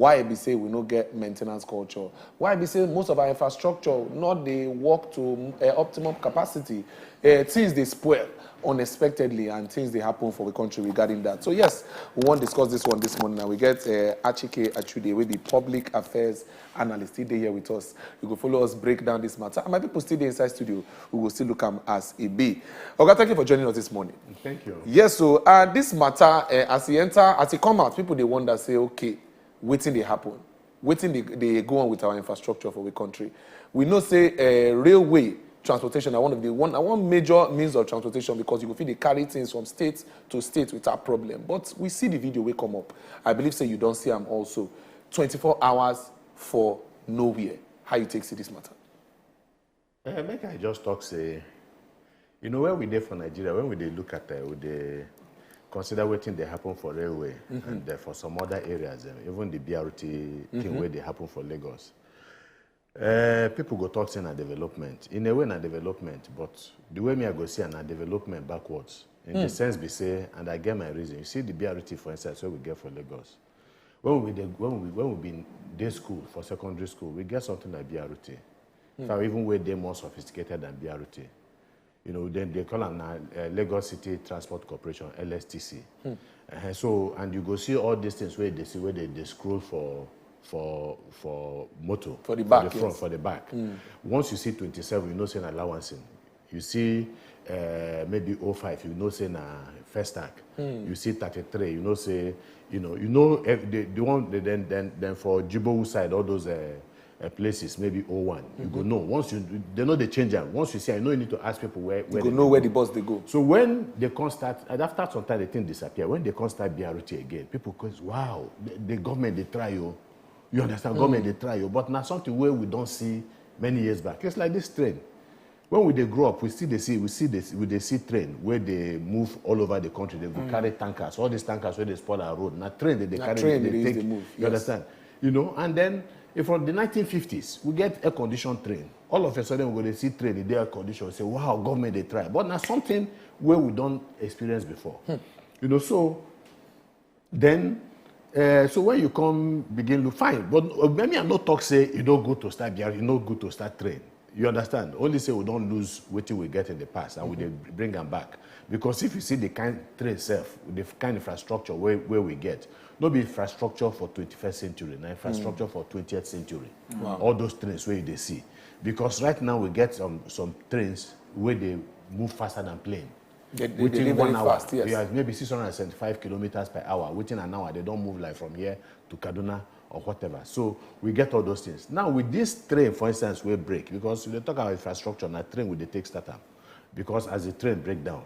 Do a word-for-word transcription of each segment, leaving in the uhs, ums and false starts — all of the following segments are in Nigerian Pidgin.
Why e be say we no get maintenance culture? Why e be say most of our infrastructure no dey work to uh, optimum capacity? Uh, things dey spoil unexpectedly, and things dey happen for the country regarding that. So yes, we wan discuss this one this morning, and we get uh, Achike Achude, wey be public affairs analyst. He dey here with us. You go follow us break down this matter. And my people still dey inside studio. We go still look am as e be. Oga, thank you for joining us this morning. Thank you. Yes, so uh, this matter, uh, as e enter, as e come out, people dey wonder, say, okay, wetin dey happen? Wetin dey, dey go on with our infrastructure for the country? We know say uh, railway transportation na one of the one, na one major means of transportation, because you go fit dey carry things from state to state without problem. But we see the video wey come up. I believe say you don see am also. Twenty-four hours for nowhere. How you take see this matter? Uh, make I just talk say, you know, where we dey for Nigeria, when we dey look at it, we dey consider wetin dey happen for railway and uh, for some other areas, um, even the B R T thing wey dey happen for Lagos. Uh, people go talk say na development. In a way, na development, but the way me I go see am, na development backwards. In the sense be say, and I get my reason. You see the B R T, for instance, wey we get for Lagos. When we dey, when we when we been dey school for secondary school, we get something like B R T. In fact, even wey dey more sophisticated than B R T. You know, then they call am na uh, Lagos City Transport Corporation, L S T C. Uh-huh. So, and you go see all these things wey dey see, wey dey dey scroll for for for motor For the back, the front, yes. For the back. Once you see twenty-seven, you know say na allowance. You see uh, maybe oh five, you know say na first tag. You see thirty-three, you know say, you know, you know eh, the, the one the, then then then for Jibowu side, all those uh, uh, places, maybe oh one, you go know. Once you they know they change am. Once you see, I know you need to ask people where, where You go they know dey where go. The bus dey go. So when they come start, and after some time they think disappear. When they come start B R T again, people go, wow, the, the government dey try you. You understand? Government dey try you. But now something where we don't see many years back. It's like this train. When we dey grow up, we still dey see, we see this, we dey see train where they move all over the country. They go carry tankers. All these tankers where they spoil our road. Now train they, they Na carry, train they, they use take. Dey move, You yes. Understand? You know, and then if from the nineteen fifties, we get air conditioned train. All of a sudden, we go dey see train in the air condition. Say, wow, government they try. But now something where we don't experience before. You know, so then, uh, so when you come begin look fine, but uh, maybe I no talk say you don't go to start B R, you no go to start train. You understand? Only say we don't lose wetin we get in the past, and we dey bring am back. Because if you see the kind train self, the kind infrastructure where, where we get, no be infrastructure for twenty-first century, na infrastructure for twentieth century. All those trains where you dey see. Because right now we get some some trains where they move faster than plane. They, they, they Within live one very hour, fast, yes. You have maybe six hundred and seventy-five kilometers per hour. Within an hour, they don't move like from here to Kaduna or whatever. So we get all those things. Now with this train, for instance, we break because we dey talk about infrastructure. Now train we dey take start am because as the train break down,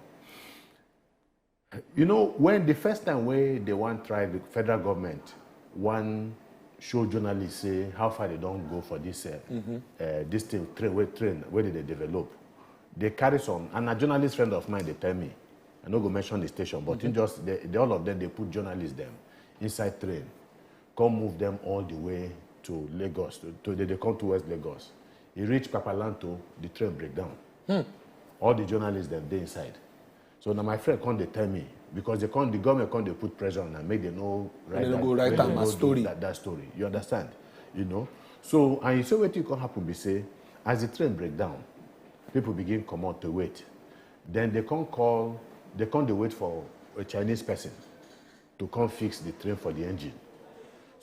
you know, when the first time where they want try the federal government, one show journalists say how far they don't go for this uh, uh, this thing train where train where they develop. They carry some, and a journalist friend of mine they tell me, I no go mention the station, but he just they, they, all of them they put journalists them inside train, come move them all the way to Lagos. To, to they, they come towards Lagos. He reach Papalanto, the train break down. All the journalists them they inside. So now my friend come they tell me because they come the government come they put pressure on them, make they no write They no that, go write make am they as no do story. That, that story. You understand? You know. So and you say what you can happen be say as the train break down, people begin come out to wait. Then they can't call, they can't they wait for a Chinese person to come fix the train for the engine.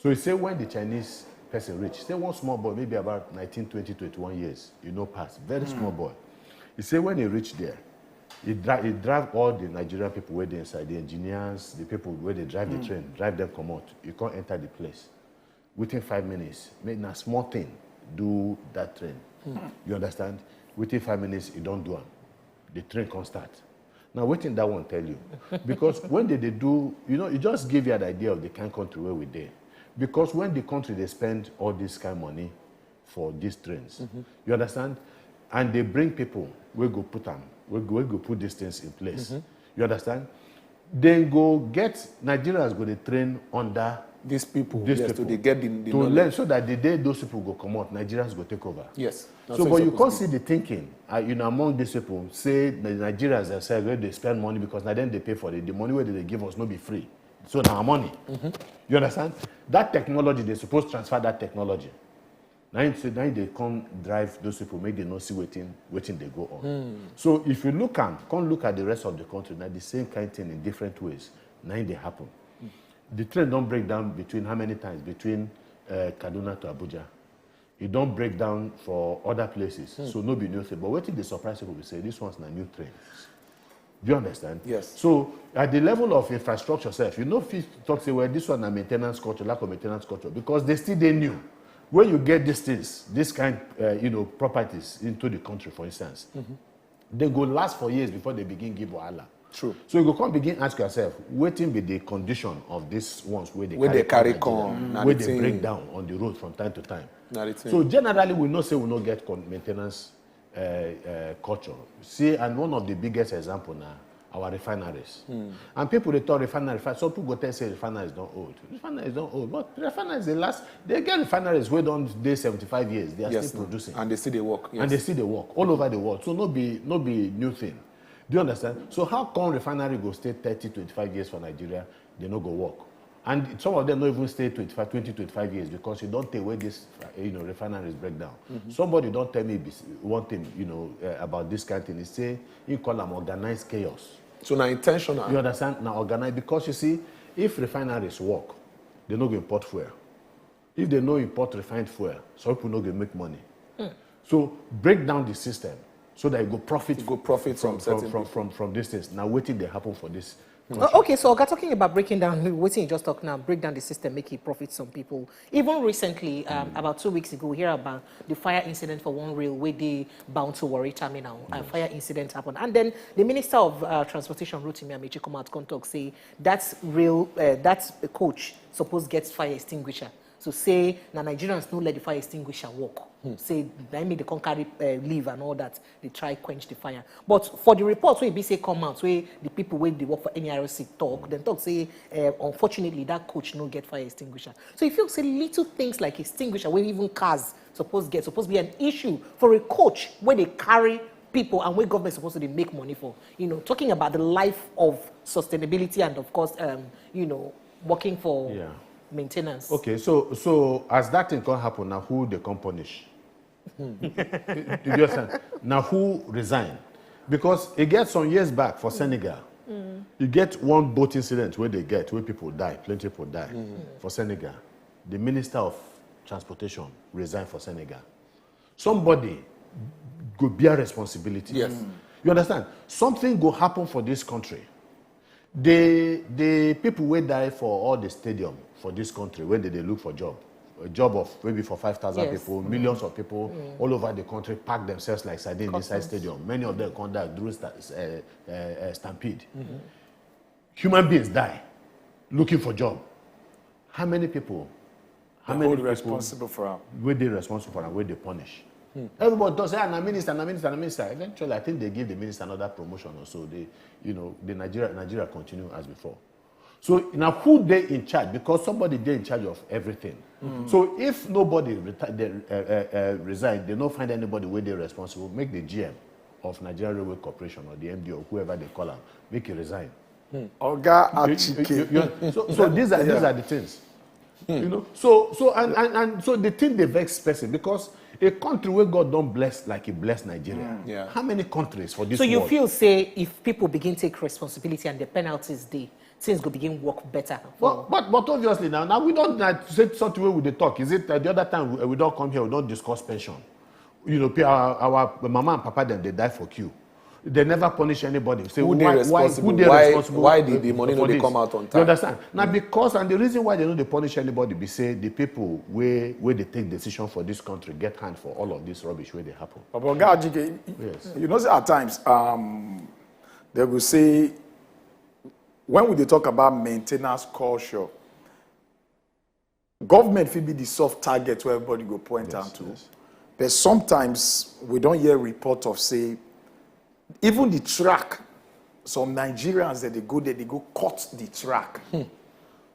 So he say when the Chinese person reach, say one small boy, maybe about nineteen, twenty, twenty-one years, you know, pass, very small boy. He say when he reached there, he, dri- he drive all the Nigerian people where they inside, the engineers, the people where they drive the train, drive them come out. You can't enter the place. Within five minutes, make na small thing, do that train. You understand? Within five minutes, you don't do am. The train can't start. Now, waiting that one tell you. Because when they, they do, you know, it just give you an idea of the kind country where we dey. Because when the country they spend all this kind money for these trains, you understand? And they bring people, we go put them, we go, we go put these things in place. You understand? Then go get Nigerians go they train under These people, these yes, people to they get the, the to knowledge. Learn so that the day those people go come out, Nigerians go take over. Yes. That's So, what but it's you can't supposed see to be. The thinking, uh, you know, among these people, say the Nigerians themselves where they spend money because now then they pay for it. The money where they give us no be free. So na our money. You understand? That technology, they suppose transfer that technology. Now you say, now they come drive those people, make they no see wetin, wetin they go on. So if you look and come look at the rest of the country, now the same kind thing in different ways, now they happen. The train don't break down between how many times? Between uh, Kaduna to Abuja. It don't break down for other places. So no be new thing. But wetin dey surprise people be say this one's na new train. Do you understand? Yes. So at the level of infrastructure sef, you no fit talk say, well, this one na maintenance culture, lack of maintenance culture, because they still dey new. When you get these things, this kind, uh, you know, properties into the country, for instance, they go last for years before they begin give wahala. True. So you go come begin ask yourself, wetin be the condition of these ones wey dey Wey dey carry Nigeria, come, na wey the dey thing. Break down on the road from time to time. Na the thing. So generally, we know say we no get con- maintenance uh, uh, culture. See, and one of the biggest example na our refineries. And people dey talk refinery, refinery. Some people go tell say refineries don old. Refineries don old, but refineries dey last. They get refineries wey don dey seventy-five years. They are Yes, still no. Producing. And they still dey work. Yes. And they still dey work all over the world. So no be no be new thing. Do you understand? So how come refinery go stay thirty, twenty-five years for Nigeria? They no go work. And some of them no even stay twenty-five, twenty, twenty-five years because you don't take away this, uh, you know, refineries breakdown. Somebody don't tell me this one thing, you know, uh, about this kind of thing. He say he call them organized chaos. So na intentional. You understand? Now organized because you see, if refineries work, they no go import fuel. If they no import refined fuel, some people no go make money. So break down the system so that you go profit. You go profit from from certain from, from, from this thing. Now waiting they happen for this. Oh, okay, so Oga, talking about breaking down, wetin you just talk now, break down the system, make it profit some people. Even recently, um, about two weeks ago, we hear about the fire incident for one rail wey dey bound to Warri terminal. A fire incident happened, and then the Minister of uh, Transportation, Rotimi Amechi, come out come talk say that rail, uh, that coach suppose get fire extinguisher. So say na Nigerians no let the fire extinguisher work. Say na im make they come carry uh, leave and all that. They try quench the fire. But for the report wey be say come out, wey the people wey dey work for N E R C talk, dem talk say uh, unfortunately that coach no get fire extinguisher. So if you say little things like extinguisher, wey even cars suppose get, suppose be an issue for a coach wey dey carry people and wey government suppose to dey make money for. You know, talking about the life of sustainability and of course, um, you know, working for Yeah. maintenance. Okay, so so as that thing can happen, now who they can punish? You, you understand? Now who resign? Because it get some years back for Senegal, you get one boat incident where they get where people die, plenty people die for Senegal. The minister of transportation resigned for Senegal. Somebody go bear responsibility. Yes. You understand? Something go happen for this country. The the people wey die for all the stadium for this country when they dey look for job, a job of maybe for five thousand Yes. People, millions of people all over the country pack themselves like sardine inside Customs. Stadium. Many of them come die during sta- uh, uh, uh, stampede. Human beings die looking for job. How many people? How They many hold people responsible for am. Wey dey responsible for am, wey dey punish? Everybody talk say, ah, na minister, na minister, na minister. Eventually, I think they give the minister another promotion or so. They, you know, the Nigeria, Nigeria continue as before. So now who dey in charge? Because somebody dey in charge of everything. So if nobody reti- they, uh, uh, uh, resign, they no find anybody wey dey responsible, make the G M of Nigeria Railway Corporation or the M D or whoever they call am, make he resign. Oga You- you- Achike. you- you- so, so these are these Yeah. Are the things. You know, so so and, and and so the thing dey vex person because a country where God don't bless like He bless Nigeria. Yeah. How many countries for this So you world? Feel say if people begin take responsibility and the penalties dey, things go begin work better. But, but but obviously now now we don't like say something wey we dey talk. Is it uh, the other time we, we don't come here, we don't discuss pension? You know, pe- our, our mama and papa dem dey die for queue. They never punish anybody. Say Who dey why, why responsible? Who dey Why- responsible? why the- the uh, money no for dey this? Come out on You time? Understand? Now because and the reason why they no dey punish anybody be say the people wey wey dey take decision for this country get hand for all of this rubbish wey dey happen. But Oga Achike, Yes. you know say at times um, they will say when we dey talk about maintenance culture, government fit be the soft target where everybody go point Yes, am to. Yes. But sometimes we don't hear report of say even the track, some Nigerians that they go there, they go cut the track.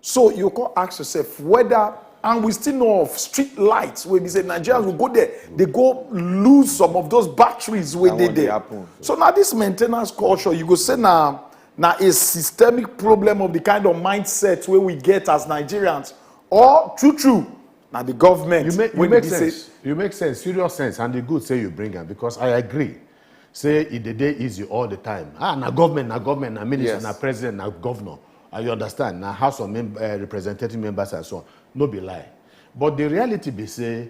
So you can ask yourself whether and we still know of street lights where we say Nigerians will go there, they go lose some of those batteries where That they one dey there. Happen. So now this maintenance culture, you go say now Na a systemic problem of the kind of mindset wey we get as Nigerians, or true true, na the government You make, you wey make be say sense. You make sense, serious sense, and e good say you bring am, because I agree. Say e dey dey easy all the time. Ah, na government, na government, na minister, Yes. na president, na governor. Ah, you understand? Na House of mem uh, Representative members and so on. No be lie. But the reality be say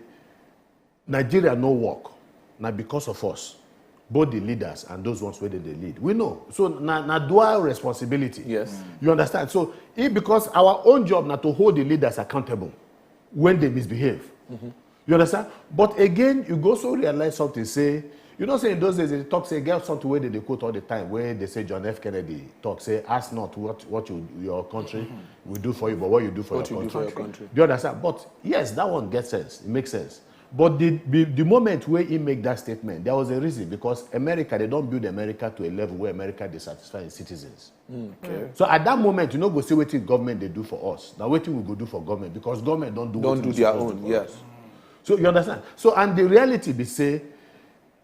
Nigeria no work. Na because of us, both the leaders and those ones wey dey dey lead. We know. So na, na dual responsibility. Yes. You understand? So if, because our own job na to hold the leaders accountable when they misbehave. You understand? But again, you go also realize something. Say, you know, say in those days they talk say, get something where they, they quote all the time, where they say John F. Kennedy talk say, ask not what what you, your country will do for you, but what you do for What your you do country. for your country. Do you understand? But yes, that one gets sense. It makes sense. But the, the, the moment where he make that statement, there was a reason, because America, they don't build America to a level where America they satisfy its citizens. Okay. So at that moment, you know, go see what government they do for us. Now, what we go do for government, because government don't do Don't wetin do we their suppose own. for Yes. us. So you understand? So, and the reality be say,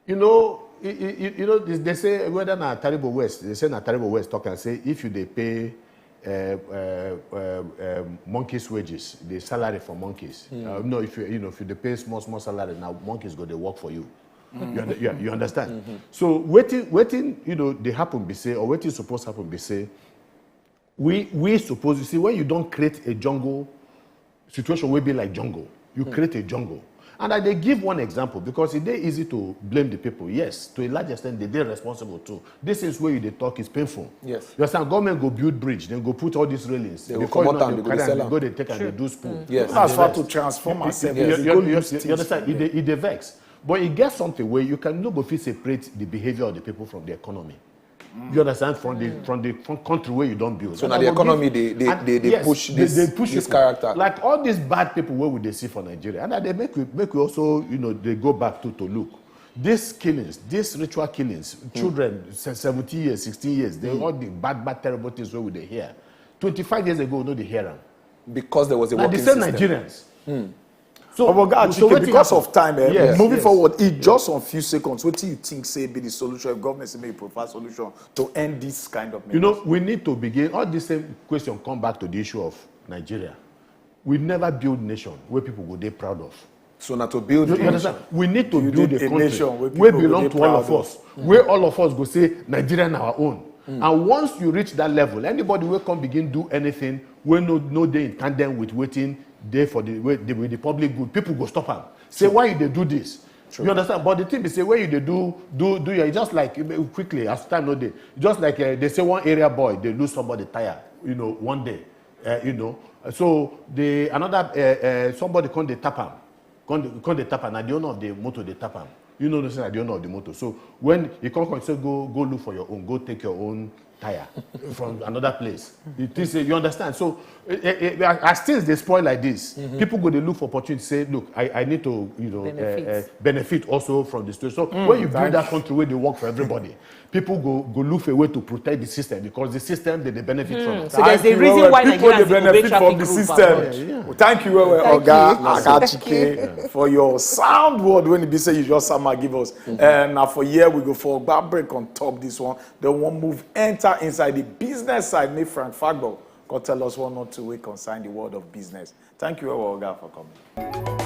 you know, you, you, you know, they, they say whether na Taribo West, they say na Taribo West talk and say if you they pay uh, uh, uh, uh, monkeys wages, the salary for monkeys. Uh, no, if you you know if you they pay small small salary now, monkeys go they work for you. You, under, you, you understand? So waiting, waiting, you know, they happen be say, or waiting supposed happen be say, we we suppose, you see, when you don't create a jungle situation, will be like jungle. You create a jungle. And I they give one example, because it is easy to blame the people. Yes, to a large extent, they they responsible too. This is where you they talk is painful. Yes. You understand? Government go build bridge, then go put all these railings. They go Before you comot know, am, they they go carry dey am, sell they am. go they take am, they do spoon. Yes. As far to transform ourselves, You, we you, go you, use you, things you understand? from It, dey- it dey vex. But it gets something where you can no go fit separate the behavior of the people from the economy. You understand? From the from the from country where you don't build. So And now I the go economy give- they they, and they, they yes, push they- this they push this people. Character. Like all these bad people where would they see for Nigeria, and that they make we make we also you know they go back to to look. These killings, these ritual killings, children se- seventeen years, sixteen years, they all the bad bad terrible things where would they hear. Twenty-five years ago, no, they hear them. Because there was a Now the working same system. Nigerians. So, Oboga so Achike, wetin because happen? Of time, eh, Yes, moving yes. Forward, in just some few seconds, what do you think say be the solution? If government say make e provide solution to end this kind of You know, we need to begin. All this same question come back to the issue of Nigeria. We never build nation where people go they proud of. So now to build You, you nation. Understand? We need to You build need a a country nation where where people go belong dey to all of proud us, where all of us go say Nigeria na our own. And once you reach that level, anybody will come begin do anything where no no they in tandem with waiting there for the way the, with the public good. People go stop am. Say why you they do this? You understand? But the thing is say where you they do do do you just like eh, quickly as time no day. Just like uh, they say one area boy they lose somebody tire, you know, one day, uh, you know. So the another uh, uh, somebody come they tap am, come they, come they tap am. Now the owner of the motor they tap am. You know, say na the owner of the motor. So when you come come say go go look for your own, go take your own tire from another place. You think say you understand? So eh, eh, eh, as things they spoil like this, people go they look for opportunity. Say, look, I, I need to you know Benefit. Uh, uh, benefit also from the situation. So when you build that country where they work for everybody, people go go look for a way to protect the system because the system they, they benefit from. So there's a You reason well, why people Nigerians dey go make benefit from traffic the rules system. for us. Yeah. Well, thank you, well, well, Thank Oga you. Akachike, for your sound word when you be say you just sama give us. And now for here we go for a break on top this one. Then one move enter inside the business side. Make Frank Fagbo go tell us one or two way concern the world of business. Thank you, well, well, Oga, for coming.